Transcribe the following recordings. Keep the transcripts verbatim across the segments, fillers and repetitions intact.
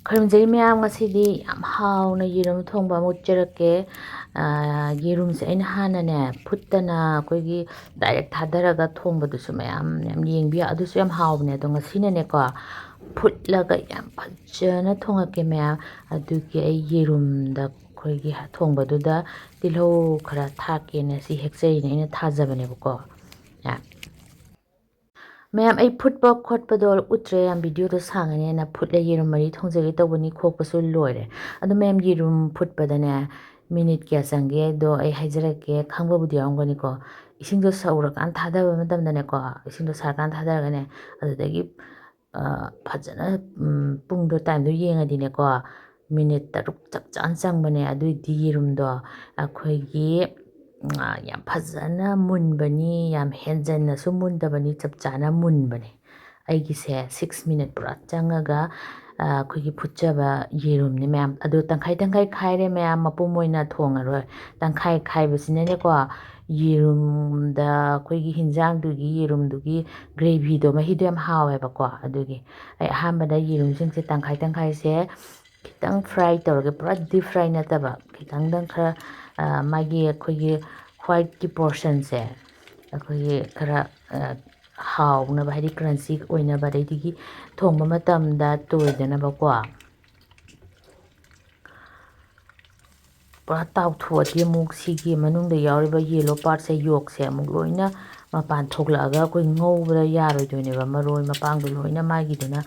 ꯈꯨꯔꯨꯝꯖꯔꯤ ꯃꯌꯥꯝ, ꯉꯁꯤꯗꯤ ꯌꯥꯝ ꯍꯥꯎꯅ ꯌꯦꯔꯨꯝ ꯊꯣꯡꯕ ꯑꯃ ꯎꯠꯆꯔꯛꯀꯦ꯫ ꯑꯥ, ꯌꯦꯔꯨꯝꯁꯦ ꯑꯩꯅ ꯍꯥꯟꯅꯅꯦ ꯐꯨꯠꯇꯅ ꯑꯩꯈꯣꯏꯒꯤ direct ꯊꯥꯗꯔꯒ ꯊꯣꯡꯕꯗꯨꯁꯨ ꯃꯌꯥꯝ ꯌꯥꯝ ꯌꯦꯡꯕ ꯌꯥ-, ꯑꯗꯨꯁꯨ ꯌꯥꯝ ꯍꯥꯎꯕꯅꯦ꯫ ꯑꯗꯣ ꯉꯁꯤꯅꯅꯦꯀꯣ ꯐꯨꯠꯂꯒ ꯌꯥꯝ ꯐꯖꯅ ꯊꯣꯡꯉꯛꯀꯦ ꯃꯌꯥꯝ꯫ ꯑꯗꯨꯒꯤ ꯑꯩ ꯌꯦꯔꯨꯝꯗ ꯑꯩꯈꯣꯏꯒꯤ ꯊꯣꯡꯕꯗꯨꯗ ꯇꯤꯜꯍꯧ ꯈꯔ ꯊꯥꯛꯀꯦꯅ ꯁꯤ ꯍꯦꯛꯆꯔꯤꯅꯦ, ꯑꯩꯅ ꯊꯥꯖꯕꯅꯦꯕꯀꯣ꯫ ꯌꯥ꯫ ꯃꯌꯥꯝ, ꯑꯩ ꯐꯨꯠꯄ ꯈꯣꯠꯄꯗꯣ ꯎꯠꯇ꯭ꯔꯦ, ꯌꯥꯝ videoꯗꯣ ꯁꯥꯡꯉꯅꯦꯅ ꯐꯨꯠꯂꯦ꯫ ꯌꯦꯔꯨꯝ ꯃꯔꯤ ꯊꯣꯡꯖꯒꯦ ꯇꯧꯕꯅꯤ, ꯈꯣꯛꯄꯁꯨ ꯂꯣꯏꯔꯦ꯫ ꯑꯗꯣ ꯃꯌꯥꯝ, ꯌꯦꯔꯨꯝ ꯐꯨꯠꯄꯗꯅꯦ minute ꯀꯌꯥ ꯆꯪꯒꯦꯗꯣ ꯑꯩ ꯍꯥꯏꯖꯔꯛꯀꯦ, ꯈꯪꯕꯕꯨꯗꯤ ꯌꯥꯎꯔꯝꯒꯅꯤꯀꯣ꯫ ꯏꯁꯤꯡꯗꯣ ꯁꯧꯔꯀꯥꯟ ꯊꯥꯗꯕ ꯃꯇꯝꯗꯅꯦꯀꯣ, ꯏꯁꯤꯡꯗꯣ ꯁꯥꯔꯀꯥꯟ ꯊꯥꯗꯔꯒꯅꯦ, ꯑꯗꯨꯗꯒꯤ, ꯑ, ꯐꯖꯅ, ꯎꯝ, ꯄꯨꯡꯗꯣ, timeꯗꯣ ꯌꯦꯡꯉꯗꯤꯅꯦꯀꯣ, minute ꯇꯔꯨꯛ ꯆꯞ ꯆꯥꯅ ꯆꯪꯕꯅꯦ꯫ ꯑꯗꯨꯏꯗꯤ ꯌꯦꯔꯨꯝꯗꯣ ꯑꯩꯈꯣꯏꯒꯤ, ꯎꯝ, ꯌꯥꯝ ꯐꯖꯅ ꯃꯨꯟꯕꯅꯤ, ꯌꯥꯝ ꯍꯦꯟꯖꯟꯅꯁꯨ ꯃꯨꯟꯗꯕꯅꯤ, ꯆꯞ ꯆꯥꯅ ꯃꯨꯟꯕꯅꯦ꯫ ꯑꯩꯒꯤꯁꯦ six minute ꯄꯨꯔꯥ ꯆꯪꯉꯒ, ꯑ, ꯑꯩꯈꯣꯏꯒꯤ ꯐꯨꯠꯆꯕ ꯌꯦꯔꯨꯝꯅꯦ ꯃꯌꯥꯝ꯫ ꯑꯗꯣ ꯇꯪꯈꯥꯏ ꯇꯪꯈꯥꯏ ꯈꯥꯏꯔꯦ ꯃꯌꯥꯝ, ꯃꯄꯨꯝ ꯑꯣꯏꯅ ꯊꯣꯡꯉꯔꯣꯏ꯫ ꯇꯪꯈꯥꯏ ꯈꯥꯏꯕꯁꯤꯅꯅꯦꯀꯣ, ꯌꯦꯔꯨꯝꯗ ꯑꯩꯈꯣꯏꯒꯤ ꯍꯤꯟꯖꯥꯡꯗꯨꯒꯤ, ꯌꯦꯔꯨꯝꯗꯨꯒꯤ gravyꯗꯣ, ꯃꯍꯤꯗꯣ ꯌꯥꯝ ꯍꯥꯎꯋꯦꯕꯀꯣ꯫ ꯑꯗꯨꯒꯤ ꯑꯩ ꯑꯍꯥꯟꯕꯗ ꯌꯦꯔꯨꯝꯁꯤꯡꯁꯦ ꯇꯪꯈꯥꯏ ꯇꯪꯈꯥꯏꯁꯦ ꯈꯤꯇꯪ fry ꯇꯧꯔꯒꯦ, ꯄꯨꯔꯥ deep fry ꯅꯠꯇꯕ, ꯈꯤꯇꯪꯗꯪ ꯈꯔ, ꯑ, ꯃꯥꯒꯤ ꯑꯩꯈꯣꯏꯒꯤ whiteꯀꯤ portionꯁꯦ ꯑꯩꯈꯣꯏꯒꯤ ꯈꯔ, ꯑ, ꯍꯥꯎꯅꯕ, ꯍꯥꯏꯗꯤ crunchy ꯑꯣꯏꯅꯕ, ꯑꯗꯩꯗꯒꯤ ꯊꯣꯡꯕ ꯃꯇꯝꯗ ꯇꯣꯏꯗꯅꯕꯀꯣ꯫ ꯄꯨꯔꯥ ꯇꯥꯎꯊꯣꯛꯑꯗꯤ ꯑꯃꯨꯛ ꯁꯤꯒꯤ ꯃꯅꯨꯡꯗ ꯌꯥꯎꯔꯤꯕ yellow partꯁꯦ, yolkꯁꯦ ꯑꯃꯨꯛ ꯂꯣꯏꯅ ꯃꯄꯥꯟ ꯊꯣꯛꯂꯛꯑꯒ ꯑꯩꯈꯣꯏ ꯉꯧꯕꯗ ꯌꯥꯔꯣꯏꯗꯣꯏꯅꯦꯕ꯫ ꯃꯔꯣꯏ ꯃꯄꯥꯡꯗꯣ ꯂꯣꯏꯅ ꯃꯥꯒꯤꯗꯨꯅ,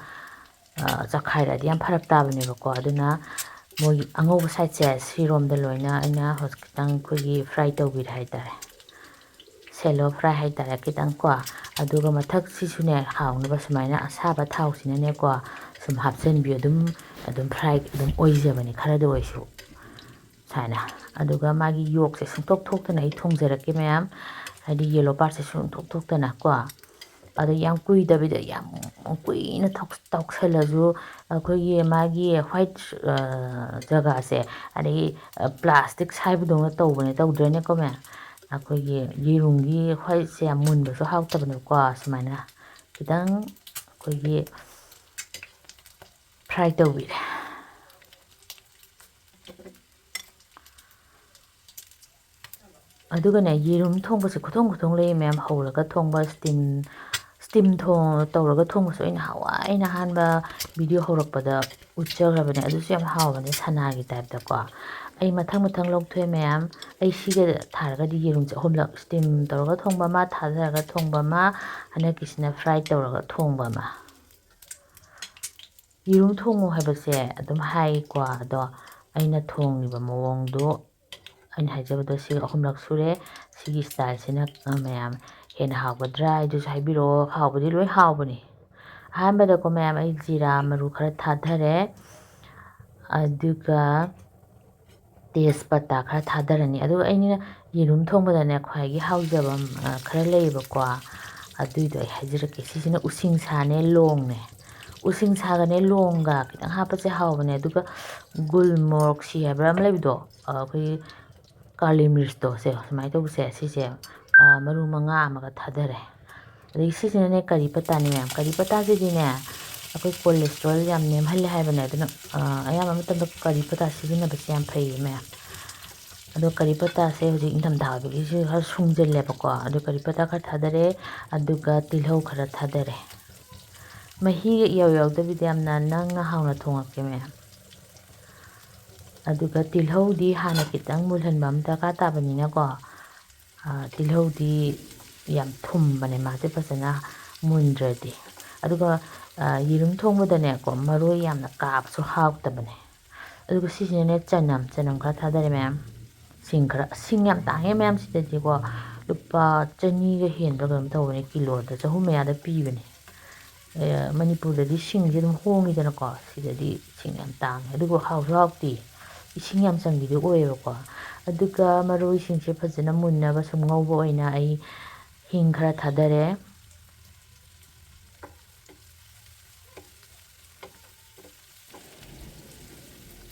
ꯑ, ꯆꯈꯥꯏꯔꯛꯑꯗꯤ ꯌꯥꯝ ꯐꯔꯛ ꯇꯥꯕꯅꯦꯕꯀꯣ꯫ ꯑꯗꯨꯅ ꯃꯣꯏꯒꯤ ꯑꯉꯧꯕ sideꯁꯦ ꯁꯤꯔꯣꯝꯗ ꯂꯣꯏꯅ ꯑꯩꯅ ꯍꯧꯖꯤꯛ ꯈꯤꯇꯪ ꯑꯩꯈꯣꯏꯒꯤ fry ꯇꯧꯕꯤꯔꯦ ꯍꯥꯏꯇꯥꯔꯦ꯫ Shallow fry ꯍꯥꯏꯇꯥꯔꯦ ꯈꯤꯇꯪ ꯀꯣ꯫ ꯑꯗꯨꯒ ꯃꯊꯛꯁꯤꯁꯨꯅꯦ ꯍꯥꯎꯅꯕ ꯁꯨꯃꯥꯏꯅ ꯑꯁꯥꯕ ꯊꯥꯎꯁꯤꯅꯅꯦꯀꯣ ꯁꯨꯝ ꯍꯥꯞꯆꯤꯟꯕꯤꯌꯨ꯫ ꯑꯗꯨꯝ, ꯑꯗꯨꯝ fry ꯑꯗꯨꯝ ꯑꯣꯏꯖꯕꯅꯤ ꯈꯔꯗ ꯑꯣꯏꯁꯨ ꯁꯨꯃꯥꯏꯅ꯫ ꯑꯗꯨꯒ ꯃꯥꯒꯤ yolkꯁꯦ ꯁꯨꯡꯊꯣꯛ ꯊꯣꯛꯇꯅ ꯑꯩ ꯊꯣꯡꯖꯔꯛꯀꯦ ꯃꯌꯥꯝ, ꯍꯥꯏꯗꯤ yellow partꯁꯦ ꯁꯨꯡꯊꯣꯛ ꯊꯣꯛꯇꯅ ꯀꯣ꯫ ꯑꯗꯣ ꯌꯥꯝ ꯀꯨꯏꯗꯕꯤꯗ, ꯌꯥꯝ ꯀꯨꯏꯅ ꯊꯣꯛ-, ꯇꯧꯁꯜꯂꯁꯨ ꯑꯩꯈꯣꯏꯒꯤ ꯃꯥꯒꯤ white, ꯑ, ꯖꯒꯥꯁꯦ, ꯑꯗꯒꯤ, ꯑ, plastic ꯁꯥꯏꯕꯗꯧꯅ ꯇꯧꯕꯅꯦ, ꯇꯧꯗ꯭ꯔꯅꯦꯀꯣ ꯃꯌꯥꯝ? ꯑꯩꯈꯣꯏꯒꯤ ꯌꯦꯔꯨꯝꯒꯤ whiteꯁꯦ ꯌꯥꯝ ꯃꯨꯟꯕꯁꯨ ꯍꯥꯎꯇꯕꯅꯦꯀꯣ꯫ ꯁꯨꯃꯥꯏꯅ ꯈꯤꯇꯪ ꯑꯩꯈꯣꯏꯒꯤ fry ꯇꯧꯕꯤꯔꯦ꯫ ꯑꯗꯨꯒꯅꯦ, ꯌꯦꯔꯨꯝ ꯊꯣꯡꯕꯁꯦ ꯈꯨꯊꯣꯡ ꯈꯨꯊꯣꯡ ꯂꯩꯌꯦ ꯃꯌꯥꯝ꯫ ꯍꯧꯔꯒ ꯊꯣꯡꯕ, steam, steam ꯊꯣꯡ-, ꯇꯧꯔꯒ ꯊꯣꯡꯕꯁꯨ ꯑꯩꯅ ꯍꯋꯥꯏ ꯑꯩꯅ ꯑꯍꯥꯟꯕ video ꯍꯧꯔꯛꯄꯗ ꯎꯠꯆꯈ꯭ꯔꯕꯅꯦ꯫ ꯑꯗꯨꯁꯨ ꯌꯥꯝ ꯍꯥꯎꯕꯅꯦ, ꯁꯅꯥꯒꯤ typeꯇꯀꯣ꯫ ꯑꯩ ꯃꯊꯪ ꯃꯊꯪ ꯂꯧꯊꯣꯛꯑꯦ ꯃꯌꯥꯝ꯫ ꯑꯩ ꯁꯤꯒ ꯊꯥꯔꯒꯗꯤ ꯌꯦꯔꯨꯝꯁꯦ ꯑꯍꯨꯝꯂꯛ, steam ꯇꯧꯔꯒ ꯊꯣꯡꯕ ꯑꯃ, ꯊꯥꯗꯔꯒ ꯊꯣꯡꯕ ꯑꯃ, ꯍꯟꯗꯛꯀꯤꯁꯤꯅ fry ꯇꯧꯔꯒ ꯊꯣꯡꯕ ꯑꯃ꯫ ꯌꯦꯔꯨꯝ ꯊꯣꯡꯉꯨ ꯍꯥꯏꯕꯁꯦ ꯑꯗꯨꯝ ꯍꯥꯏꯀꯣ, ꯑꯗꯣ ꯑꯩꯅ ꯊꯣꯡꯉꯤꯕ ꯃꯑꯣꯡꯗꯣ ꯑꯩꯅ ꯍꯥꯏꯖꯕꯗꯣ ꯁꯤꯒ ꯑꯍꯨꯝꯂꯛ ꯁꯨꯔꯦ꯫ ꯁꯤꯒꯤ styleꯁꯤꯅ, ꯑ, ꯃꯌꯥꯝ ꯍꯦꯟꯅ ꯍꯥꯎꯒꯗ꯭ꯔꯥ ꯍꯥꯏꯗꯨꯁꯨ ꯍꯥꯏꯕꯤꯔꯛꯑꯣ꯫ ꯍꯥꯎꯕꯗꯤ ꯂꯣꯏ ꯍꯥꯎꯕꯅꯤ꯫ ꯑꯍꯥꯟꯕꯗꯀꯣ ꯃꯌꯥꯝ, ꯑꯩ ꯖꯤꯔꯥ ꯃꯔꯨ ꯈꯔ ꯊꯥꯗꯔꯦ, ꯑꯗꯨꯒ ꯇꯦꯖꯄꯇꯥ ꯈꯔ ꯊꯥꯗꯔꯅꯤ꯫ ꯑꯗꯨꯒ ꯑꯩꯅ ꯌꯦꯔꯨꯝ ꯊꯣꯡꯕꯗꯅꯦ ꯈ꯭ꯋꯥꯏꯒꯤ ꯍꯥꯎꯖꯕ, ꯑ, ꯈꯔ ꯂꯩꯌꯦꯕꯀꯣ, ꯑꯗꯨꯏꯗꯣ ꯑꯩ ꯍꯥꯏꯖꯔꯛꯀꯦ꯫ ꯁꯤꯁꯤꯅ ꯎꯁꯤꯡꯁꯥꯅꯦ, ꯂꯣꯡꯅꯦ꯫ ꯎꯁꯤꯡꯁꯥꯒꯅꯦ ꯂꯣꯡꯒ ꯈꯤꯇꯪ ꯍꯥꯞꯄꯁꯦ ꯍꯥꯎꯕꯅꯦ꯫ ꯑꯗꯨꯒ ꯒꯨꯜ ꯃꯣꯔꯣꯛꯁꯤ ꯍꯥꯏꯕ꯭ꯔꯥ ꯑꯃ ꯂꯩꯕꯗꯣ, ꯑ, ꯑꯩꯈꯣꯏꯒꯤ ꯀꯥꯂꯤ ꯃꯤꯔꯆꯇꯣ, ꯁꯦ ꯁꯨꯃꯥꯏꯅ ꯇꯧꯕꯁꯦ, ꯁꯤꯁꯦ, ꯑ, ꯃꯔꯨ ꯃꯉꯥ ꯑꯃꯒ ꯊꯥꯗꯔꯦ꯫ ꯑꯗꯒꯤ ꯁꯤꯁꯤꯅꯅꯦ ꯀꯔꯤ ꯄꯇꯥꯅꯤ ꯃꯌꯥꯝ꯫ ꯀꯔꯤ ꯄꯇꯥꯁꯤꯗꯤꯅꯦ ꯑꯩꯈꯣꯏ cholesterol ꯌꯥꯝ ꯅꯦꯝꯍꯜꯂꯦ ꯍꯥꯏꯕꯅꯦ꯫ ꯑꯗꯨꯅ, ꯑ, ꯑꯌꯥꯝꯕ ꯃꯇꯝꯗ ꯀꯔꯤ ꯄꯇꯥ ꯁꯤꯖꯤꯟꯅꯕꯁꯦ ꯌꯥꯝ ꯐꯩꯌꯦ ꯃꯌꯥꯝ꯫ ꯑꯗꯣ ꯀꯔꯤ ꯄꯇꯥꯁꯦ ꯍꯧꯖꯤꯛ ꯏꯪꯊꯝꯊꯥ ꯑꯣꯏꯕꯒꯤꯁꯨ ꯈꯔ ꯁꯨꯡꯖꯜꯂꯦꯕꯀꯣ꯫ ꯑꯗꯨ ꯀꯔꯤ ꯄꯇꯥ ꯈꯔ ꯊꯥꯗꯔꯦ, ꯑꯗꯨꯒ ꯇꯤꯜꯍꯧ ꯈꯔ ꯊꯥꯗꯔꯦ꯫ ꯃꯍꯤꯒ ꯏꯌꯥꯎ ꯌꯥꯎꯗꯕꯤꯗ ꯌꯥꯝꯅ ꯅꯪꯅ ꯍꯥꯎꯅ ꯊꯣꯡꯉꯛꯀꯦ ꯃꯌꯥꯝ꯫ ꯑꯗꯨꯒ ꯇꯤꯜꯍꯧꯗꯤ ꯍꯥꯟꯅ ꯈꯤꯇꯪ ꯃꯨꯜꯍꯟꯕ ꯑꯃ ꯗꯔꯀꯥꯔ ꯇꯥꯕꯅꯤꯅꯀꯣ꯫ ꯑ, ꯇꯤꯜꯍꯧꯗꯤ ꯌꯥꯝ ꯊꯨꯝꯕꯅꯦ ꯃꯥꯁꯦ ꯐꯖꯅ ꯃꯨꯟꯗ꯭ꯔꯗꯤ꯫ ꯑꯗꯨꯒ, ꯑ, ꯌꯦꯔꯨꯝ ꯊꯣꯡꯕꯗꯅꯦꯀꯣ, ꯃꯔꯣꯏ ꯌꯥꯝꯅ ꯀꯥꯕꯁꯨ ꯍꯥꯎꯇꯕꯅꯦ꯫ ꯑꯗꯨꯒ ꯁꯤꯁꯤꯅꯅꯦ ꯆꯅꯝ, ꯆꯅꯝ ꯈꯔ ꯊꯥꯗꯔꯦ ꯃꯌꯥꯝ꯫ ꯁꯤꯡ ꯈꯔ, ꯁꯤꯡ ꯌꯥꯝ ꯇꯥꯡꯉꯦ ꯃꯌꯥꯝ ꯁꯤꯗꯗꯤꯀꯣ, ꯂꯨꯄꯥ ꯆꯅꯤꯒ ꯍꯦꯟꯕ꯭ꯔꯥ ꯀꯩꯅꯣꯝ ꯇꯧꯕꯅꯦ, ꯀꯤꯂꯣꯗ ꯆꯍꯨꯝ ꯃꯌꯥꯗ ꯄꯤꯕꯅꯦ꯫ ꯑꯦ, ꯃꯅꯤꯄꯨꯔꯗꯗꯤ ꯁꯤꯡꯁꯦ ꯑꯗꯨꯝ ꯍꯣꯡꯉꯤꯗꯅꯀꯣ, ꯁꯤꯗꯗꯤ ꯁꯤꯡ ꯌꯥꯝ ꯇꯥꯡꯉꯦ, ꯑꯗꯨꯕꯨ ꯍꯥꯎꯁꯨ ꯍꯥꯎꯇꯦ, ꯏꯁꯤꯡ ꯌꯥꯝ ꯆꯪꯕꯤꯗꯣ ꯑꯣꯏꯌꯦꯕꯀꯣ꯫ ꯑꯗꯨꯒ ꯃꯔꯣꯏꯁꯤꯡꯁꯦ ꯐꯖꯅ ꯃꯨꯟꯅꯕ ꯁꯨꯝ ꯉꯧꯕ ꯑꯣꯏꯅ ꯑꯩ ꯍꯤꯡ ꯈꯔ ꯊꯥꯗꯔꯦ꯫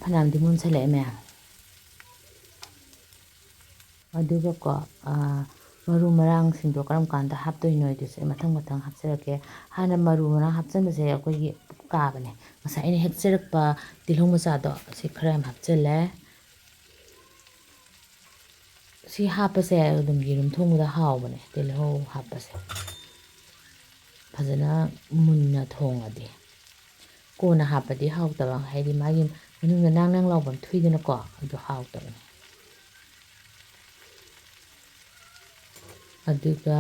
ꯐꯅꯌꯥꯝꯗꯤ ꯃꯨꯟꯁꯜꯂꯛꯑꯦ ꯃꯌꯥꯝ꯫ ꯑꯗꯨꯒꯀꯣ, ꯑꯥ, ꯃꯔꯨ ꯃꯔꯥꯡꯁꯤꯡꯗꯣ ꯀꯔꯝ ꯀꯥꯟꯗ ꯍꯥꯞꯇꯣꯏꯅꯣ ꯍꯥꯏꯗꯨꯁꯨ ꯑꯩ ꯃꯊꯪ ꯃꯊꯪ ꯍꯥꯞꯆꯔꯛꯀꯦ꯫ ꯍꯥꯟꯅ ꯃꯔꯨ ꯃꯔꯥꯡ ꯍꯥꯞꯆꯤꯟꯕꯁꯦ ꯑꯩꯈꯣꯏꯒꯤ ꯀꯥꯕꯅꯦ꯫ ꯉꯁꯥꯏ ꯑꯩꯅ ꯍꯦꯛꯆꯔꯛꯄ ꯇꯤꯜꯍꯧ ꯃꯆꯥꯗꯣ, ꯁꯤ ꯈꯔ ꯌꯥꯝ ꯍꯥꯞꯆꯤꯜꯂꯦ꯫ ꯁꯤ ꯍꯥꯞꯄꯁꯦ ꯑꯗꯨꯝ ꯌꯦꯔꯨꯝ ꯊꯣꯡꯕꯗ ꯍꯥꯎꯕꯅꯦ, ꯇꯤꯜꯍꯧ ꯍꯥꯞꯄꯁꯦ꯫ ꯐꯖꯅ ꯃꯨꯟꯅ ꯊꯣꯡꯉꯗꯤ꯫ ꯀꯣꯟꯅ ꯍꯥꯞꯄꯗꯤ ꯍꯥꯎꯇꯕ, ꯍꯥꯏꯗꯤ ꯃꯥꯒꯤ ꯃꯅꯨꯡꯗ ꯅꯥꯡ ꯅꯥꯡ ꯂꯥꯎꯕ ꯑꯃ ꯊꯣꯛꯏꯗꯅꯀꯣ, ꯑꯗꯨ ꯍꯥꯎꯇꯕꯅꯦ꯫ ꯑꯗꯨꯒ,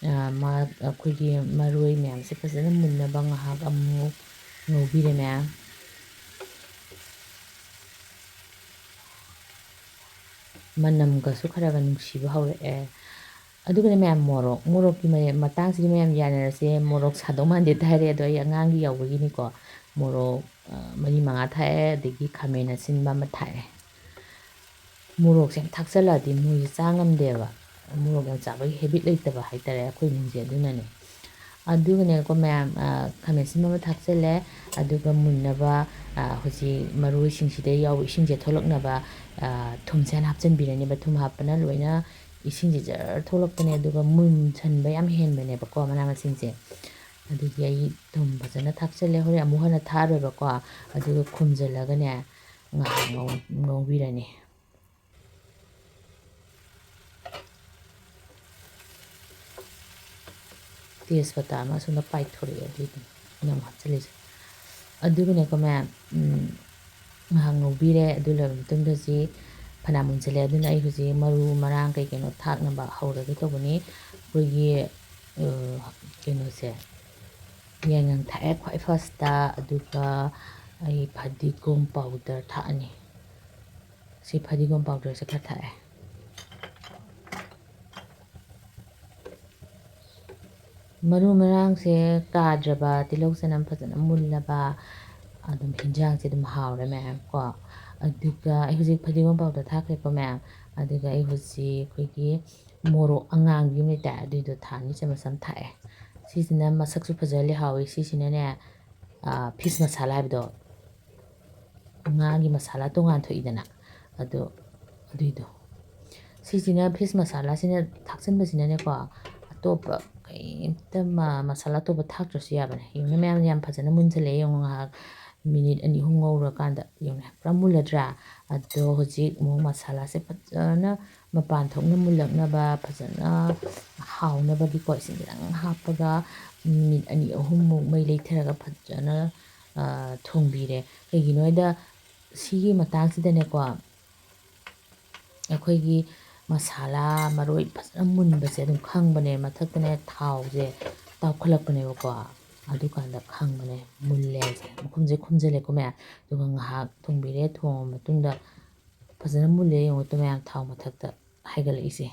ꯑ, ꯃꯥ-, ꯑꯩꯈꯣꯏꯒꯤ ꯃꯔꯣꯏ ꯃꯌꯥꯝꯁꯦ ꯐꯖꯅ ꯃꯨꯟꯅꯕ ꯉꯥꯏꯍꯥꯛ ꯑꯃꯨꯛ ꯉꯧꯕꯤꯔꯦ ꯃꯌꯥꯝ꯫ ꯃꯅꯝꯒꯁꯨ ꯈꯔꯒ ꯅꯨꯡꯁꯤꯕ ꯍꯧꯔꯛꯑꯦ꯫ ꯑꯗꯨꯒꯅꯦ ꯃꯌꯥꯝ, ꯃꯣꯔꯣꯛ, ꯃꯣꯔꯣꯛꯀꯤ ꯃꯌꯥꯝ ꯃꯇꯥꯡꯁꯤꯗꯤ ꯃꯌꯥꯝ ꯌꯥꯅꯔꯁꯦ꯫ ꯃꯣꯔꯣꯛ ꯁꯥꯗꯧ ꯃꯥꯟꯗꯦ ꯍꯥꯏꯔꯦ, ꯑꯗꯣ ꯑꯩ ꯑꯉꯥꯡꯒꯤ ꯌꯥꯎꯕꯒꯤꯅꯤꯀꯣ꯫ ꯃꯣꯔꯣꯛ, ꯑ, ꯃꯔꯤ ꯃꯉꯥ ꯊꯥꯛꯑꯦ, ꯑꯗꯒꯤ ꯈꯥꯃꯦꯟ ꯑꯁꯤꯟꯕ ꯑꯃ ꯊꯥꯛꯑꯦ꯫ ꯃꯣꯔꯣꯛꯁꯦ ꯌꯥꯝ ꯊꯥꯛꯆꯜꯂꯛꯑꯗꯤ ꯃꯣꯏꯁꯦ ꯆꯥ ꯉꯝꯗꯦꯕ꯫ ꯃꯣꯔꯣꯛ ꯌꯥꯝ ꯆꯥꯕꯒꯤ habit ꯂꯩꯇꯕ ꯍꯥꯏꯇꯥꯔꯦ ꯑꯩꯈꯣꯏ ꯏꯃꯨꯡꯁꯦ, ꯑꯗꯨꯅꯅꯦ꯫ ꯑꯗꯨꯒꯅꯦꯀꯣ ꯃꯌꯥꯝ, ꯑ, ꯈꯥꯃꯦꯟ ꯑꯁꯤꯟꯕ ꯑꯃ ꯊꯥꯛꯆꯜꯂꯦ꯫ ꯑꯗꯨꯒ ꯃꯨꯟꯅꯕ, ꯑ, ꯍꯧꯖꯤꯛ ꯃꯔꯣꯏꯁꯤꯡꯁꯤꯗ ꯌꯥꯎꯕ ꯏꯁꯤꯡꯁꯦ ꯊꯣꯛꯂꯛꯅꯕ, ꯑ, ꯊꯨꯝꯁꯦ ꯍꯥꯟꯅ ꯍꯥꯞꯆꯤꯟꯕꯤꯔꯅꯦꯕ꯫ ꯊꯨꯝ ꯍꯥꯞꯄꯅ ꯂꯣꯏꯅ ꯏꯁꯤꯡꯁꯦ ꯖꯔ ꯊꯣꯛꯂꯛꯄꯅꯦ, ꯑꯗꯨꯒ ꯃꯨꯟꯁꯟꯕ ꯌꯥꯝ ꯍꯦꯟꯕꯅꯦꯕꯀꯣ ꯃꯅꯥ ꯃꯁꯤꯡꯁꯦ꯫ ꯑꯗꯨꯒꯤ ꯑꯩ ꯊꯨꯝ ꯐꯖꯅ ꯊꯥꯛꯆꯜꯂꯦ꯫ ꯍꯣꯔꯦꯟ ꯑꯃꯨꯛ ꯍꯟꯅ ꯊꯥꯛꯑꯔꯣꯏꯕꯀꯣ꯫ ꯑꯗꯨꯒ ꯈꯨꯝꯖꯤꯜꯂꯒꯅꯦ ꯉꯥꯏꯍꯥꯛ ꯉꯧ-, ꯉꯧꯕꯤꯔꯅꯤ꯫ ꯇꯦꯖꯄꯇꯥ ꯑꯃ ꯑꯁꯣꯝꯗ ꯄꯥꯏꯊꯣꯔꯛꯑꯦ, ꯑꯗꯨꯏꯗꯨꯅ ꯑꯩꯅ ꯑꯃꯨꯛ ꯍꯥꯞꯆꯤꯜꯂꯤꯁꯦ꯫ ꯑꯗꯨꯒꯅꯦꯀꯣ ꯃꯌꯥꯝ, ꯎꯝ, ꯉꯥꯏꯍꯥꯛ ꯉꯧꯕꯤꯔꯦ꯫ ꯑꯗꯨ ꯂꯣꯏꯔꯕ ꯃꯇꯨꯡꯗ ꯍꯧꯖꯤꯛ ꯐꯅꯌꯥꯝ ꯃꯨꯟꯁꯤꯜꯂꯦ꯫ ꯑꯗꯨꯅ ꯑꯩ ꯍꯧꯖꯤꯛ ꯃꯔꯨ ꯃꯔꯥꯡ ꯀꯩ ꯀꯩꯅꯣ ꯊꯥꯛꯅꯕ ꯍꯧꯔꯒꯦ ꯇꯧꯕꯅꯤ꯫ ꯑꯩꯈꯣꯏꯒꯤ, ꯑ, ꯀꯩꯅꯣꯁꯦ, ꯌꯥꯏꯉꯪ ꯊꯥꯛꯑꯦ ꯈ꯭ꯋꯥꯏ first ꯇ, ꯑꯗꯨꯒ ꯑꯩ ꯐꯗꯤꯒꯣꯝ powder ꯊꯥꯛꯑꯅꯤ꯫ ꯁꯤ ꯐꯗꯤꯒꯣꯝ powder ꯁꯦ ꯈꯔ ꯊꯥꯛꯑꯦ꯫ ꯃꯔꯨ ꯃꯔꯥꯡꯁꯦ ꯀꯥꯗ꯭ꯔꯕ, ꯇꯤꯜꯍꯧ ꯆꯅꯝ ꯐꯖꯅ ꯃꯨꯜꯂꯕ, ꯑꯗꯨꯝ ꯍꯤꯟꯖꯥꯡꯁꯦ ꯑꯗꯨꯝ ꯍꯥꯎꯔꯦ ꯃꯌꯥꯝ ꯀꯣ꯫ ꯑꯗꯨꯒ ꯑꯩ ꯍꯧꯖꯤꯛ ꯐꯗꯤꯒꯣꯝ powder ꯊꯥꯛꯈ꯭ꯔꯦꯀꯣ ꯃꯌꯥꯝ꯫ ꯑꯗꯨꯒ ꯑꯩ ꯍꯧꯖꯤꯛ ꯑꯩꯈꯣꯏꯒꯤ ꯃꯣꯔꯣꯛ ꯑꯉꯥꯡꯕꯤ ꯑꯃ ꯂꯩꯇꯥꯏ, ꯑꯗꯨꯏꯗꯣ ꯊꯥ ꯑꯅꯤ ꯆꯥꯃꯁ ꯑꯃ ꯊꯥꯛꯑꯦ꯫ ꯁꯤꯁꯤꯅ ꯃꯁꯛꯁꯨ ꯐꯖꯍꯜꯂꯤ, ꯍꯥꯎꯋꯤ꯫ ꯁꯤꯁꯤꯅꯅꯦ, ꯑ, fish masala ꯍꯥꯏꯕꯗꯣ, ꯉꯥꯒꯤ masala ꯇꯣꯉꯥꯟ ꯊꯣꯛꯏꯗꯅ, ꯑꯗꯣ ꯑꯗꯨꯏꯗꯣ꯫ ꯁꯤꯁꯤꯅ fish masala ꯁꯤꯅ ꯊꯥꯛꯆꯟꯕꯁꯤꯅꯅꯦꯀꯣ, ꯑꯇꯣꯞꯄ ꯀꯩꯝꯇ ꯃ-, masala ꯑꯇꯣꯞꯄ ꯊꯥꯛꯇ꯭ꯔꯁꯨ ꯌꯥꯕꯅꯦ꯫ ꯌꯦꯡꯉꯨꯅꯦ ꯃꯌꯥꯝ, ꯌꯥꯝ ꯐꯖꯅ ꯃꯨꯟꯁꯜꯂꯛꯑꯦ꯫ ꯌꯦꯡꯉꯨ, ꯉꯥꯏꯍꯥꯛ minute ꯑꯅꯤ ꯑꯍꯨꯝ ꯉꯧꯔꯀꯥꯟꯗ ꯌꯦꯡꯉꯨꯅꯦ, ꯄꯨꯔꯥ ꯃꯨꯜꯂꯗ꯭ꯔꯥ? ꯑꯗꯣ ꯍꯧꯖꯤꯛ ꯑꯃꯨꯛ masala ꯁꯦ ꯐꯖꯅ ꯃꯄꯥꯟ ꯊꯣꯛꯅ ꯃꯨꯜꯂꯛꯅꯕ ꯐꯖꯅ ꯍꯥꯎꯅꯕꯒꯤꯀꯣ ꯏꯁꯤꯡ ꯈꯤꯇꯪ ꯍꯥꯞꯄꯒ ꯃꯤꯅꯤꯠ ꯑꯅꯤ ꯑꯍꯨꯝꯃꯨꯛ ꯃꯩ ꯂꯩꯊꯔꯒ ꯐꯖꯅ ꯊꯣꯡꯕꯤꯔꯦ꯫ ꯀꯩꯒꯤꯅꯣ ꯍꯥꯏꯗ ꯁꯤꯒꯤ ꯃꯇꯥꯡꯁꯤꯗꯅꯦꯀꯣ ꯑꯩꯈꯣꯏꯒꯤ ꯃꯁꯥꯂꯥ ꯃꯔꯣꯏ ꯐꯖꯅ ꯃꯨꯟꯕꯁꯦ ꯑꯗꯨꯝ ꯈꯪꯕꯅꯦ꯫ ꯃꯊꯛꯇꯅꯦ ꯊꯥꯎꯁꯦ ꯇꯥꯎꯈꯠꯂꯛꯄꯅꯦꯕꯀꯣ꯫ ꯑꯗꯨꯀꯥꯟꯗ ꯈꯪꯕꯅꯦ ꯃꯨꯜꯂꯦ ꯍꯥꯏꯁꯦ꯫ ꯃꯈꯨꯝꯁꯦ ꯈꯨꯝꯖꯤꯜꯂꯦꯀꯣ ꯃꯌꯥꯝ꯫ ꯑꯗꯨꯒ ꯉꯥꯏꯍꯥꯛ ꯊꯣꯡꯕꯤꯔꯦ꯫ ꯊꯣꯡꯉ ꯃꯇꯨꯡꯗ ꯐꯖꯅ ꯃꯨꯜꯂꯦ ꯌꯦꯡꯉꯨ ꯇꯨ ꯃꯌꯥꯝ꯫ ꯊꯥꯎ ꯃꯊꯛꯇ ꯍꯥꯏꯒꯠꯂꯛꯏꯁꯦ꯫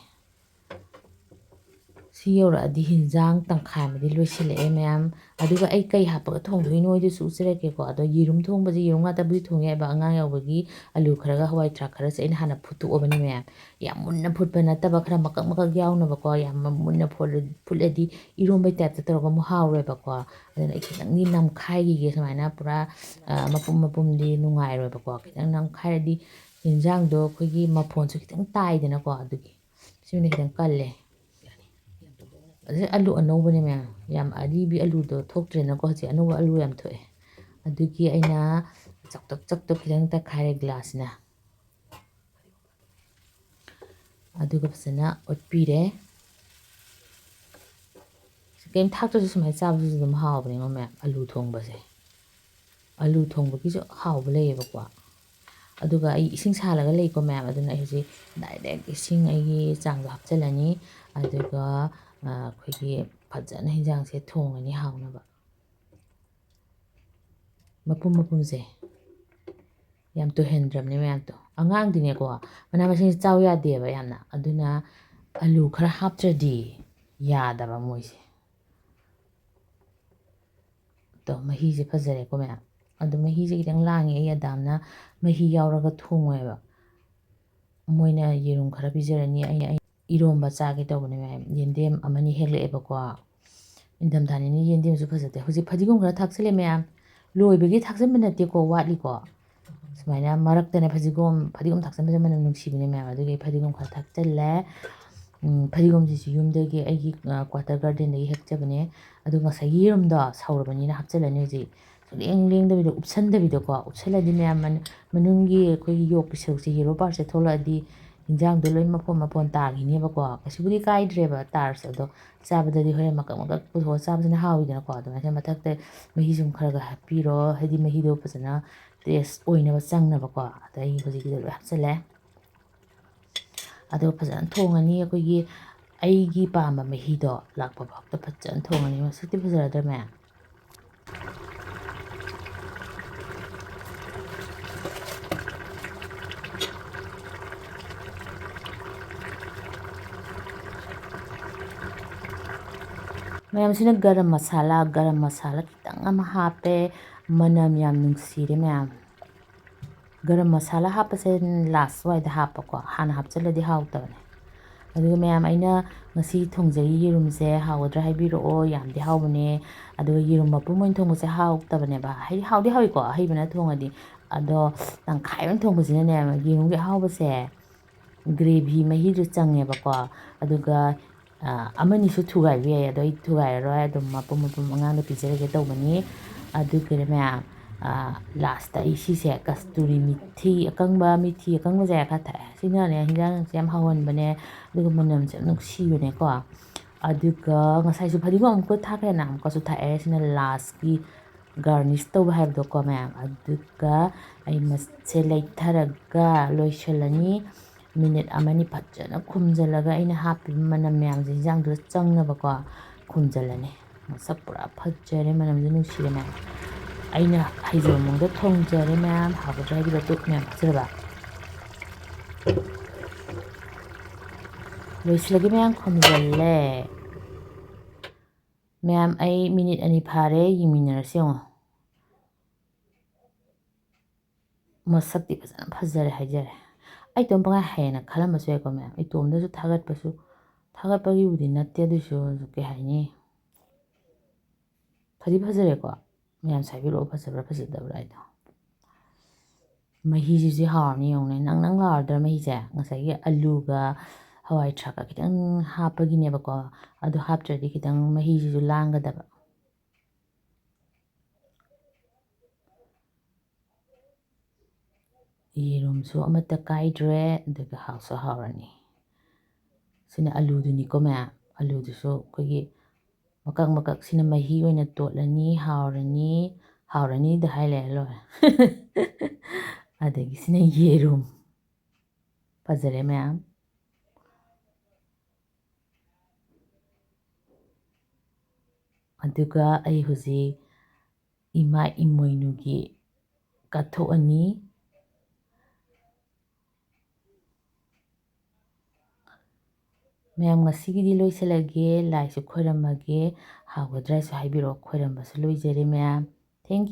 ꯁꯤ ꯌꯧꯔꯛꯑꯗꯤ ꯍꯤꯟꯖꯥꯡ ꯇꯪꯈꯥꯏ ꯑꯃꯗꯤ ꯂꯣꯏꯁꯤꯜꯂꯛꯑꯦ ꯃꯌꯥꯝ꯫ ꯑꯗꯨꯒ ꯑꯩ ꯀꯩ ꯍꯥꯞꯄꯒ ꯊꯣꯡꯗꯣꯏꯅꯣ ꯑꯗꯨꯁꯨ ꯎꯠꯆꯔꯛꯀꯦꯀꯣ꯫ ꯑꯗꯣ ꯌꯦꯔꯨꯝ ꯊꯣꯡꯕꯁꯦ ꯌꯦꯔꯨꯝ ꯉꯥꯛꯇꯕꯨꯗꯤ ꯊꯣꯡ ꯌꯥꯏꯕ꯫ ꯑꯉꯥꯡ ꯌꯥꯎꯕꯒꯤ ꯑꯂꯨ ꯈꯔꯒ ꯍꯋꯥꯏ ꯊ꯭ꯔꯥꯛ ꯈꯔꯁꯦ ꯑꯩꯅ ꯍꯥꯟꯅ ꯐꯨꯠꯇꯣꯛꯑꯕꯅꯤ ꯃꯌꯥꯝ꯫ ꯌꯥꯝ ꯃꯨꯟꯅ ꯐꯨꯠꯄ ꯅꯠꯇꯕ ꯈꯔ ꯃꯀꯛ ꯃꯀꯛ ꯌꯥꯎꯅꯕꯀꯣ꯫ ꯌꯥꯝ ꯃꯨꯟꯅ ꯐꯨꯠꯂ-, ꯐꯨꯠꯂꯗꯤ ꯏꯔꯣꯝꯕꯩ ꯇꯥꯏꯞꯇ ꯇꯧꯔꯒ ꯑꯃꯨꯛ ꯍꯥꯎꯔꯣꯏꯕꯀꯣ꯫ ꯑꯗꯨꯅ ꯑꯩ ꯈꯤꯇꯪꯗꯤ ꯅꯝꯈꯥꯏꯈꯤꯒꯦ ꯁꯨꯃꯥꯏꯅ ꯄꯨꯔꯥ, ꯑ, ꯃꯄꯨꯝ ꯃꯄꯨꯝꯗꯤ ꯅꯨꯡꯉꯥꯏꯔꯣꯏꯕꯀꯣ꯫ ꯈꯤꯇꯪ ꯅꯝꯈꯥꯏꯔꯗꯤ ꯌꯦꯟꯖꯥꯡꯗꯣ ꯑꯩꯈꯣꯏꯒꯤ ꯃꯐꯣꯟꯁꯨ ꯈꯤꯇꯪ ꯇꯥꯏꯗꯅꯀꯣ꯫ ꯑꯗꯨꯒꯤ ꯁꯤꯃꯅ ꯈꯤꯇꯪ ꯀꯜꯂꯦ꯫ ꯑꯗꯩ ꯑꯂꯨ ꯑꯅꯧꯕꯅꯦ ꯃꯌꯥꯝ, ꯌꯥꯝ ꯑꯔꯤꯕꯤ ꯑꯂꯨꯗꯣ ꯊꯣꯛꯇ꯭ꯔꯦꯅꯀꯣ꯫ ꯍꯧꯖꯤꯛ ꯑꯅꯧꯕ ꯑꯂꯨ ꯌꯥꯝ ꯊꯣꯛꯑꯦ꯫ ꯑꯗꯨꯒꯤ ꯑꯩꯅ ꯆꯥꯎꯇꯛ ꯆꯥꯎꯇꯛ ꯈꯤꯇꯪ ꯇꯛꯈꯥꯏꯔꯦ ꯒ꯭ꯂꯥꯁꯁꯤꯅ꯫ ꯑꯗꯨꯒ ꯐꯖꯅ ꯑꯣꯠꯄꯤꯔꯦ꯫ ꯀꯩꯝ ꯊꯥꯛꯇ꯭ꯔꯁꯨ ꯁꯨꯃꯥꯏꯅ ꯆꯥꯕꯁꯤꯁꯨ ꯑꯗꯨꯝ ꯍꯥꯎꯕꯅꯤꯉꯣ ꯃꯌꯥꯝ꯫ ꯑꯂꯨ ꯊꯣꯡꯕꯁꯦ, ꯑꯂꯨ ꯊꯣꯡꯕꯒꯤꯁꯨ ꯍꯥꯎꯕ ꯂꯩꯌꯦꯕꯀꯣ꯫ ꯑꯗꯨꯒ ꯑꯩ ꯏꯁꯤꯡ ꯁꯥꯍꯜꯂꯒ ꯂꯩꯀꯣ ꯃꯌꯥꯝ꯫ ꯑꯗꯨꯅ ꯑꯩ ꯍꯧꯖꯤꯛ direct ꯏꯁꯤꯡ ꯑꯩꯒꯤ ꯆꯥꯡꯗꯣ ꯍꯥꯞꯆꯤꯜꯂꯅꯤ꯫ ꯑꯗꯨꯒ, ꯑ, ꯑꯩꯈꯣꯏꯒꯤ ꯐꯖꯅ ꯍꯤꯟꯖꯥꯡꯁꯦ ꯊꯣꯡꯉꯅꯤ ꯍꯥꯎꯅꯕ꯫ ꯃꯄꯨꯝ ꯃꯄꯨꯝꯁꯦ ꯌꯥꯝ ꯇꯣꯏꯍꯟꯗ꯭ꯔꯕꯅꯦ ꯃꯌꯥꯝꯗꯣ꯫ ꯑꯉꯥꯡꯗꯤꯅꯦꯀꯣ, ꯃꯅꯥ ꯃꯁꯤꯡꯁꯦ ꯆꯥꯎ ꯌꯥꯗꯦꯕ ꯌꯥꯝꯅ꯫ ꯑꯗꯨꯅ ꯑꯂꯨ ꯈꯔ ꯍꯥꯞꯇ꯭ꯔꯗꯤ ꯌꯥꯗꯕ ꯃꯣꯏꯁꯦ꯫ ꯑꯗꯣ ꯃꯍꯤꯁꯦ ꯐꯖꯔꯦꯀꯣ ꯃꯌꯥꯝ꯫ ꯑꯗꯣ ꯃꯍꯤꯁꯦ ꯈꯤꯇꯪ ꯂꯥꯡꯉꯦ, ꯑꯩ ꯑꯗꯥꯝꯅ ꯃꯍꯤ ꯌꯥꯎꯔꯒ ꯊꯣꯡꯉꯦꯕ꯫ ꯃꯣꯏꯅ ꯌꯦꯔꯨꯝ ꯈꯔ ꯄꯤꯖꯔꯅꯤ꯫ ꯑꯩ, ꯑꯩ ꯏꯔꯣꯝꯕ ꯆꯥꯒꯦ ꯇꯧꯕꯅꯦ ꯃꯌꯥꯝ꯫ ꯌꯦꯟꯗꯦꯝ ꯑꯃꯅꯤ ꯍꯦꯛꯂꯛꯑꯦꯕꯀꯣ꯫ ꯏꯪꯊꯝꯊꯥꯅꯤꯅ ꯌꯦꯟꯗꯦꯝꯁꯨ ꯐꯖꯗꯦ꯫ ꯍꯧꯖꯤꯛ ꯐꯗꯤꯒꯣꯝ ꯈꯔ ꯊꯥꯛꯆꯜꯂꯦ ꯃꯌꯥꯝ꯫ ꯂꯣꯏꯕꯒꯤ ꯊꯥꯛꯆꯟꯕ ꯅꯠꯇꯦꯀꯣ, ꯋꯥꯠꯂꯤꯀꯣ꯫ ꯁꯨꯃꯥꯏꯅ ꯃꯔꯛꯇꯅꯦ ꯐꯗꯤꯒꯣꯝ, ꯐꯗꯤꯒꯣꯝ ꯊꯥꯛꯆꯟꯕꯁꯦ ꯃꯅꯝ ꯅꯨꯡꯁꯤꯕꯅꯦ ꯃꯌꯥꯝ꯫ ꯑꯗꯨꯒꯤ ꯑꯩ ꯐꯗꯤꯒꯣꯝ ꯈꯔ ꯊꯥꯛꯆꯜꯂꯦ꯫ ꯎꯝ, ꯐꯗꯤꯒꯣꯝꯁꯤꯁꯨ ꯌꯨꯝꯗꯒꯤ ꯑꯩꯒꯤ, ꯑ, quarter gardenꯗꯒꯤ ꯍꯦꯛꯆꯕꯅꯦ꯫ ꯑꯗꯨ ꯉꯁꯥꯏꯒꯤ ꯌꯦꯔꯨꯝꯗꯣ ꯁꯧꯔꯕꯅꯤꯅ ꯍꯥꯞꯆꯜꯂꯅꯤ ꯍꯧꯖꯤꯛ꯫ ꯁꯨꯛꯂꯦꯡ ꯂꯦꯡꯗꯕꯤꯗ ꯎꯞꯁꯟꯗꯕꯤꯗꯀꯣ꯫ ꯎꯞꯁꯜꯂꯗꯤ ꯃꯌꯥꯝ ꯃꯅꯨꯡꯒꯤ ꯑꯩꯈꯣꯏꯒꯤ ꯌꯣꯛꯀꯤ ꯁꯔꯨꯛꯁꯦ, yellow partꯁꯦ ꯊꯣꯛꯂꯛꯑꯗꯤ ꯍꯤꯟꯖꯥꯡꯗꯣ ꯂꯣꯏ ꯃꯐꯣꯟ ꯃꯐꯣꯟ ꯇꯥꯈꯤꯅꯦꯕꯀꯣ꯫ ꯀꯩꯁꯨꯕꯨꯗꯤ ꯀꯥꯏꯗ꯭ꯔꯦꯕ ꯇꯥꯔꯁꯨ, ꯑꯗꯣ ꯆꯥꯕꯗꯗꯤ ꯍꯣꯔꯦꯟ ꯃꯀꯛ ꯃꯀꯛ ꯄꯨꯊꯣꯛꯑ ꯆꯥꯕꯁꯤꯅ ꯍꯥꯎꯋꯤꯗꯅꯀꯣ꯫ ꯑꯗꯨꯃꯥꯏꯅ ꯃꯊꯛꯇ ꯃꯍꯤ ꯁꯨꯝ ꯈꯔ ꯈꯔ ꯍꯥꯞꯄꯤꯔꯣ, ꯍꯥꯏꯗꯤ ꯃꯍꯤꯗꯣ ꯐꯖꯅ ꯇꯦꯁ ꯑꯣꯏꯅꯕ ꯆꯪꯅꯕꯀꯣ꯫ ꯑꯗ ꯑꯩ ꯍꯧꯖꯤꯛꯀꯤꯗꯣ ꯂꯣꯏ ꯍꯥꯞꯆꯤꯜꯂꯦ꯫ ꯑꯗꯣ ꯐꯖꯅ ꯊꯣꯡꯉꯅꯤ꯫ ꯑꯩꯈꯣꯏꯒꯤ, ꯑꯩꯒꯤ ꯄꯥꯝꯕ ꯃꯍꯤꯗꯣ ꯂꯥꯛꯄ ꯐꯥꯎꯗ ꯐꯖꯅ ꯊꯣꯡꯉꯅꯤ꯫ ꯃꯁꯛꯇꯤ ꯐꯖꯔꯗ꯭ꯔꯥ, ꯃꯌꯥꯝ? ꯃꯌꯥꯝꯁꯤꯅ ꯒꯔꯝ ꯃꯁꯥꯂꯥ, ꯒꯔꯝ ꯃꯁꯥꯂꯥ ꯈꯤꯇꯪ ꯑꯃ ꯍꯥꯞꯄꯦ, ꯃꯅꯝ ꯌꯥꯝ ꯅꯨꯡꯁꯤꯔꯦ ꯃꯌꯥꯝ꯫ ꯒꯔꯝ ꯃꯁꯥꯂꯥ ꯍꯥꯞꯄꯁꯦ ꯂꯥꯁ ꯋꯥꯏꯗ ꯍꯥꯞꯄꯀꯣ, ꯍꯥꯟꯅ ꯍꯥꯞꯆꯤꯜꯂꯗꯤ ꯍꯥꯎꯇꯕꯅꯦ꯫ ꯑꯗꯨꯒ ꯃꯌꯥꯝ, ꯑꯩꯅ ꯉꯁꯤ ꯊꯣꯡꯖꯔꯤ ꯌꯦꯔꯨꯝꯁꯦ ꯍꯥꯎꯒꯗ꯭ꯔꯥ ꯍꯥꯏꯕꯤꯔꯛꯑꯣ, ꯌꯥꯝꯗꯤ ꯍꯥꯎꯕꯅꯦ꯫ ꯑꯗꯨꯒ ꯌꯦꯔꯨꯝ ꯃꯄꯨꯝ ꯑꯣꯏꯅ ꯊꯣꯡꯕꯁꯦ ꯍꯥꯎꯇꯕꯅꯦꯕ, ꯍꯥꯏꯗꯤ ꯍꯥꯎꯗꯤ ꯍꯥꯎꯏꯀꯣ ꯑꯍꯩꯕꯅ ꯊꯣꯡꯉꯗꯤ, ꯑꯗꯣ ꯇꯪꯈꯥꯏ ꯑꯣꯏꯅ ꯊꯣꯡꯕꯁꯤꯅꯅꯦ ꯌꯦꯔꯨꯝꯒꯤ ꯑꯍꯥꯎꯕꯁꯦ ꯒ꯭ꯔꯦꯚꯤ ꯃꯍꯤꯗꯨ ꯆꯪꯉꯦꯕꯀꯣ꯫ ꯑꯗꯨꯒ ꯑꯃꯅꯤꯁꯨ ꯊꯨꯒꯥꯏꯕ ꯌꯥꯏ, ꯑꯗꯣ ꯑꯩ ꯊꯨꯒꯥꯏꯔꯔꯣꯏ, ꯑꯗꯨꯝ ꯃꯄꯨꯝ ꯃꯄꯨꯝ ꯑꯉꯥꯡꯗ ꯄꯤꯖꯔꯒꯦ ꯇꯧꯕꯅꯤ꯫ ꯑꯗꯨꯒꯅꯦ ꯃꯌꯥꯝ, ꯂꯥꯁꯇ ꯑꯩ ꯁꯤꯁꯦ ꯀꯁꯇꯨꯔꯤ ꯃꯤꯊꯤ ꯑꯀꯪꯕ, ꯃꯤꯊꯤ ꯑꯀꯪꯕꯁꯦ ꯈꯔ ꯊꯥꯛꯑꯦ꯫ ꯁꯤꯅꯅꯦ ꯍꯤꯟꯖꯥꯡꯁꯦ ꯌꯥꯝ ꯍꯥꯎꯍꯟꯕꯅꯦ, ꯑꯗꯨꯒ ꯃꯅꯝꯁꯨ ꯌꯥꯝ ꯅꯨꯡꯁꯤꯕꯅꯦꯀꯣ꯫ ꯑꯗꯨꯒ ꯉꯁꯥꯏꯁꯨ ꯐꯗꯤꯒꯣꯝ ꯑꯃꯨꯛꯀ ꯊꯥꯛꯈ꯭ꯔꯦꯅ, ꯑꯃꯨꯛꯀꯁꯨ ꯊꯥꯛꯑꯦ꯫ ꯁꯤꯅ ꯂꯥꯁꯀꯤ ꯒꯥꯔꯅꯤꯁ ꯇꯧꯕ ꯍꯥꯏꯕꯗꯣꯀꯣ ꯃꯌꯥꯝ꯫ ꯑꯗꯨꯒ ꯑꯩ ꯃꯁꯦ ꯂꯩꯊꯔꯒ ꯂꯣꯏꯁꯤꯜꯂꯅꯤ꯫ ꯃꯤꯅꯤꯠ ꯑꯃꯅꯤ ꯐꯖꯅ ꯈꯨꯝꯖꯤꯜꯂꯒ ꯑꯩꯅ ꯍꯥꯞꯄꯤꯕ ꯃꯅꯝ ꯃꯌꯥꯝꯁꯦ ꯍꯤꯟꯖꯥꯡꯗꯨꯗ ꯆꯪꯅꯕꯀꯣ ꯈꯨꯝꯖꯤꯜꯂꯅꯤ꯫ ꯃꯁꯛ ꯄꯨꯔꯥ ꯐꯖꯔꯦ, ꯃꯅꯝꯁꯨ ꯅꯨꯡꯁꯤꯔꯦ ꯃꯌꯥꯝ꯫ ꯑꯩꯅ ꯍꯩꯖꯕ ꯃꯑꯣꯡꯗ ꯊꯣꯡꯖꯔꯦ ꯃꯌꯥꯝ꯫ ꯍꯥꯎꯒꯗ꯭ꯔꯥ ꯍꯥꯏꯕꯤꯔꯣ, ꯇꯨ ꯃꯌꯥꯝ ꯍꯥꯞꯆꯔꯕ꯫ ꯂꯣꯏꯁꯤꯜꯂꯒꯦ ꯃꯌꯥꯝ, ꯈꯨꯝꯖꯤꯜꯂꯦ꯫ ꯃꯌꯥꯝ, ꯑꯩ ꯃꯤꯅꯤꯠ ꯑꯅꯤ ꯐꯥꯔꯦ, ꯌꯦꯡꯃꯤꯟꯅꯔꯁꯤ ꯌꯦꯡꯉꯣ꯫ ꯃꯁꯛꯇꯤ ꯐꯖꯅ ꯐꯖꯔꯦ ꯍꯥꯏꯖꯔꯦ꯫ ꯑꯩ ꯏꯇꯣꯝ ꯄꯪꯍꯥꯏ ꯍꯥꯏꯌꯦꯅ ꯈꯜꯂꯝꯕꯁꯨ ꯌꯥꯏꯀꯣ ꯃꯌꯥꯝ꯫ ꯏꯇꯣꯝꯗꯁꯨ ꯊꯥꯒꯠꯄꯁꯨ, ꯊꯥꯒꯠꯄꯒꯤꯕꯨꯗꯤ ꯅꯠꯇꯦ, ꯑꯗꯨꯏꯁꯨ ꯀꯩ ꯍꯥꯏꯅꯤ, ꯐꯗꯤ ꯐꯖꯔꯦꯀꯣ꯫ ꯃꯌꯥꯝꯁꯨ ꯍꯥꯏꯕꯤꯔꯛꯑꯣ, ꯐꯖꯕ꯭ꯔꯥ ꯐꯖꯗꯕ꯭ꯔꯥ ꯍꯥꯏꯗꯣ꯫ ꯃꯍꯤꯁꯤꯁꯨ ꯍꯥꯎꯔꯅꯤ ꯌꯦꯡꯉꯨꯅꯦ, ꯅꯪ ꯅꯪ ꯂꯥꯎꯔꯗ꯭ꯔꯥ ꯃꯍꯤꯁꯦ? ꯉꯁꯥꯏꯒꯤ ꯑꯂꯨꯒ ꯍꯋꯥꯏ ꯊ꯭ꯔꯥꯛꯀ ꯈꯤꯇꯪ ꯍꯥꯞꯄꯒꯤꯅꯦꯕꯀꯣ꯫ ꯑꯗꯨ ꯍꯥꯞꯇ꯭ꯔꯗꯤ ꯈꯤꯇꯪ ꯃꯍꯤꯁꯤꯁꯨ ꯂꯥꯡꯒꯗꯕ꯫ ꯌꯦꯔꯨꯝꯁꯨ ꯑꯃꯠꯇ ꯀꯥꯏꯗ꯭ꯔꯦ, ꯑꯗꯨꯒ ꯍꯥꯎꯁꯨ ꯍꯥꯎꯔꯅꯤ꯫ ꯁꯤꯅ ꯑꯂꯨꯗꯨꯅꯤꯀꯣ ꯃꯌꯥꯝ꯫ ꯑꯂꯨꯗꯨꯁꯨ ꯑꯩꯈꯣꯏꯒꯤ ꯃꯀꯛ ꯃꯀꯛ, ꯁꯤꯅ ꯃꯍꯤ ꯑꯣꯏꯅ ꯇꯣꯠꯂꯅꯤ, ꯍꯥꯎꯔꯅꯤ, ꯍꯥꯎꯔꯅꯤꯗ ꯍꯥꯏ ꯂꯩꯔ ꯂꯣꯏꯔꯦ꯫ ꯑꯗꯒꯤ ꯁꯤꯅ ꯌꯦꯔꯨꯝ꯫ ꯐꯖꯔꯦ ꯃꯌꯥꯝ꯫ ꯑꯗꯨꯒ ꯑꯩ ꯍꯧꯖꯤꯛ ꯏꯃꯥ ꯏꯃꯣꯏꯅꯨꯒꯤ ꯀꯠꯊꯣꯛꯑꯅꯤ꯫ ꯃꯌꯥꯝ, ꯉꯁꯤꯒꯤꯗꯤ ꯂꯣꯏꯁꯤꯜꯂꯒꯦ꯫ ꯂꯥꯏꯁꯨ ꯈꯣꯏꯔꯝꯃꯒꯦ꯫ ꯍꯥꯎꯒꯗ꯭ꯔꯥꯁꯨ ꯍꯥꯏꯕꯤꯔꯛꯑꯣ꯫ ꯈꯣꯏꯔꯝꯕꯁꯨ ꯂꯣꯏꯖꯔꯦ ꯃꯌꯥꯝ꯫ Thank you꯫